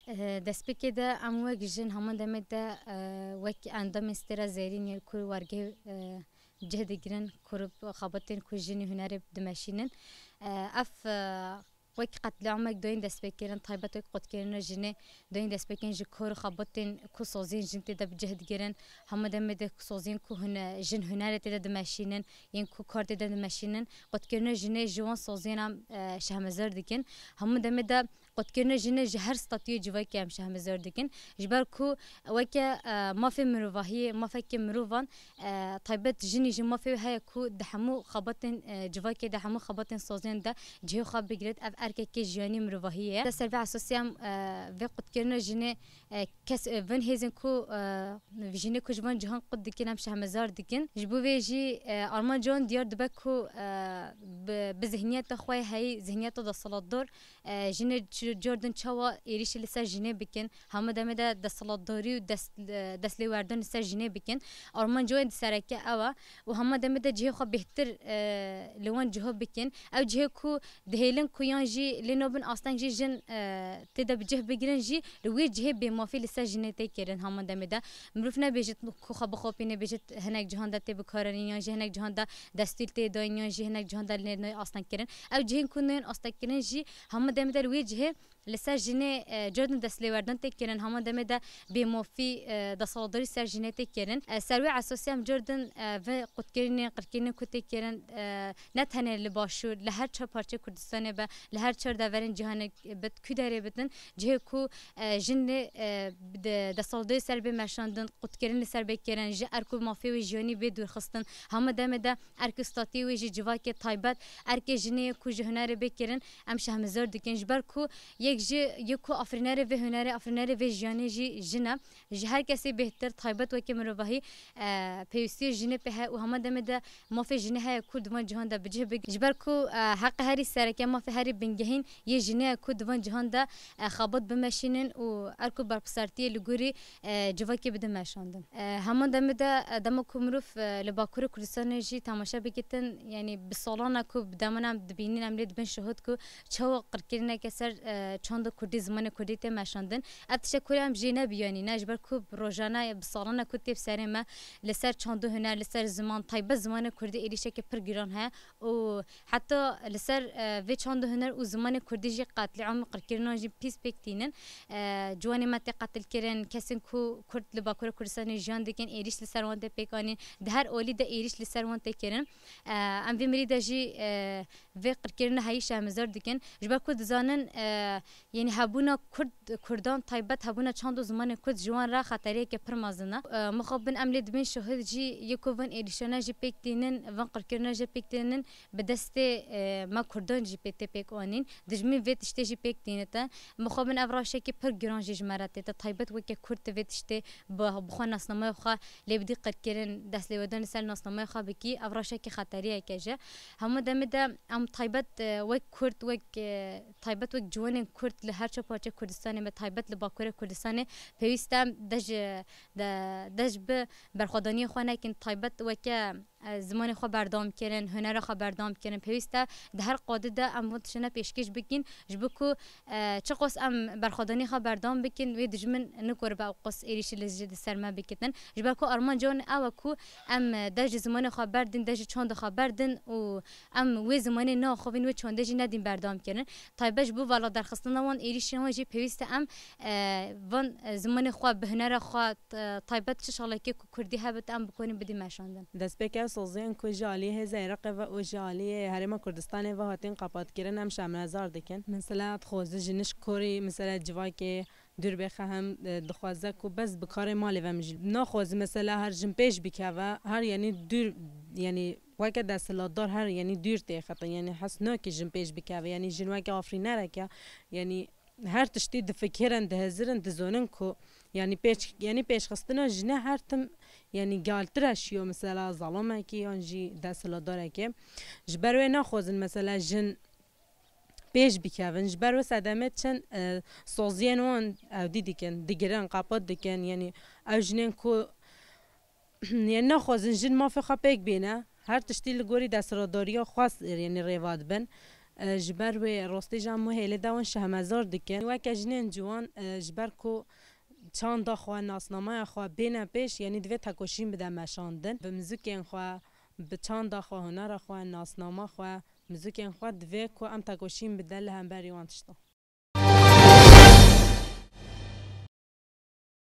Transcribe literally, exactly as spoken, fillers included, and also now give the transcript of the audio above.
Destpêkê de em wek jin hemû demê de wek endamên stêra zêrîn yên ku wargehê cih digirin, ku xebatên ku jinî hunerê dimeşînin. Ev wek qetlîamek doyên destpêkirin, taybet wek qutkirina jinê doyên destpêkirin ji kor û xebatên ku soziyên jin tê de bi cih digirin. Hemû demê de ku soziyên ku hune-, jin hunerê tê de dimeşînin, yên ku kar tê de dimeşînin, qutkirina jinê ji wan soziyên em şehmezar dikin. Hemû demê de qutkirina jinê ji her statuyê civakê em şehmezar dikin. Ji ber ku weke mafê mirovahiyê, mafekê mirovan, taybet jinî jî mafê wê heye ku di hemû xebatên civakê de, hemû xebatên soziyên de cihê xwe bigire. Ev erkekê jiyanî mirovahiyê ye. Ser vê esasî em vê qutkirina jinê kes, vin hêzên ku jinê ku ji van cihan qut dikin em şehmezar dikin. Ji bo vê jî armanca wan diyar dibe ku bi, bi zihniyeta xwe heyî, zihniyeta desthilatdar, jinê car din çawa êrîşê li ser jinê bikin, hemû demê de desthilatdarî û dest, destlêwerdan li ser jinê bikin. Armanca wan di sereke ew e û hemû demê de cihê xwe bêhtir li wan ciha bikin. Ew cihê ku dihêlin ku yan jî lê nabin asteng jî jin tê de bi cih bigirin jî li wê cihê bêmafî li ser jinê tê kirin hemû demê de. Mirov nebêjit ku xwe bixapîne, bêjit hinek cihan de tê bikaranîn yan jî hinek cihan de destûr tê dayîn yan jî hinek cihan de lê nayê astengkirin. Ew cihên ku nayên astengkirin jî hemû demê de li wê cihê li ser jinê, e, cardin destlêwerdan tê kirin, hemû demê de bêmafî, e, desthilatdarî ser jinê tê kirin. E, ser wê esasî em cardin, e, vê qutkirinê, qirkirinê ku tê kirin, e, ne tenê li Başûr, li her çar parçeyê Kurdistanê be, li her çar deverên cîhanê bit, ku derê bitin, cihê ku, e, jin lê, e, de-, desthilatdarî ser bê meşandin, qutkirin li ser bê kirin, ji erk û mafê wê jiyanî bê dûrxistin. Hemû demê de erk û statî wê jî civakê taybet, erkê jinê yê ku ji hunerê bê kirin, em şehmizar dikin. Ji ber ku yek ji, yek ku afirînerê vê hunerê, afirînerê vê jiyanê jî jin e. Ji her kesê bêhtir, taybet weke mirovahî, e, pêwîstiyê jinê pê heye û hema demê de mafê jinê heye ku di van cihan de bi cih bigire. Ji ber ku, e, heqê herî sereke, mafê herî bingehîn yê jinê ye ku di van cihan de, e, xebat bimeşînin û erk û berpirsiyartiyê li gorî, e, civakê bidin meşandin. E, hema demê de, e, dema ku mirov, e, li Bakurê Kurdistanê jî temaşe bikitin, yanî bi salan e ku bi dema em dibînin, em lê dibin şahid ku çawa qirkirineke ser, e, çanda kurdî, zimanê kurdî tê meşandin. Ev tiştek ku em jê nebiyanîne, ji ber ku bi rojane, bi salan e ku tê bi serê me, li ser çand û huner, li ser ziman, taybet zimanê kurdî êrîşeke pir giran heye û heta li ser, e, vê çand û huner û zimanê kurdî jî qetlîam û qirkirinan jî pîs pêk tînin. E, ciwanê me tê qetilkirin, kesên ku kurd li Bakurê Kurdistanê jiyan dikin, êrîş li ser wan tê pêk anîn, di her alî de êrîş li ser wan tê kirin. E, em vê mirî de jî, e, vê qirkirina heyî şermezar dikin. Ji ber ku dizanin, e, yanî hebûna kurd, kurdan taybet hebûna çand û zimanê kurd ji wan re xeteriyeke pir mezin e. E, mixabin em lê dibin şahid jî yê ku van êrîşane jî pêk tînin, van qirkirina jî pêk tînin, bi destê, e, me kurdan jî pê tê pêk anîn. Dijmin vê tiştê jî pêk tînite. Mixabin ev rewşekî pir giran jî ji me re tête. Taybet weke kurd tu vê tiştê bi, bi xwe nasnameya xwe lê bidî qirkirin, destlêwerdan li ser nasnameya xwe bikî, ev rewşekî xeteriyeke ji. Hemû demê de em taybet, e, wek kurd, wek, e, taybet wek ciwanên kurd li her çar parçeyê Kurdistanê me, taybet li Bakurê Kurdistanê pêwîst e em dej, de, dej bi berxwedaniyê xwe nekin, taybet weke, e, zimanê xwe berdewam kirin, hunera xwe berdewam kirin. Pêwîst e di her qadê de em van tiştine pêşkêş bikin, ji bo ku, e, çiqas em berxwedaniyê xwe berdewam bikin, wê dijmin nikoribe ew qas êrîşî li ji di ser me bikitin. Ji ber ku armanca wan ew e ku em, e, dej ji zimanê xwe berdin, dej ji çandê xwe berdin û em wê zimanê neaxivin, wê çandê jî nedin berdewam kirin. Taybet ji bo vala derxistina wan êrîşên wan jî pêwîst e em, e, van, e, zimanê xwe bi hunera xwe, e, taybet çi şalekê ku kurdî hebit em bikonin bidî meşandin. Destpêkê soziyên ku ji aliyê hêza Iraqê ve û ji aliyê Herêma Kurdistanê ve hatin qapatkirin em şermezar dikin. Mesela dixwaze jin ji korî, mesela civakê dûr bêxe hem, e, dixwaze ku bes bi karê malê ve mijîl. Naxwaze mesela her jin pêş bikeve, her yanî dûr, yanî weke desthilatdar her yanî dûr têxetin, yanî hes nake jin pêş bikeve, yanî jin weke afirînereke, yanî her tiştî difikirin, dihizirin, dizonin ku yanî pêş, yanî pêşxistina jinê her tim yanî galtir e şiyo mesela zalamekî yan jî desthilatdarekê. Ji ber wê naxwazin mesela jin pêş bikevin. Ji ber wê sedemê çend, e, saziyên wan ewdî dikin, digirin, qepat dikin. Yanî ew jinên ku Yanî naxwazin jin mafê xwe pêk bîne. Her tiştî li gorî desthilatdariya xwe s-, yanî rêva dibin. E, ji ber wê rostî jî em wê hêlê de wan şehmezar dikin. Weke jinên ciwan, e, ji ber ku çanda xwe, nasnameya xwe bêne pêş, yanî divê tekoşîn bide meşandin. Bi muzikên xwe, bi çanda xwe, hunera xwe, nasnama xwe, muzikên xwe divê ku em tekoşîn bide li hemberî wan tiştan.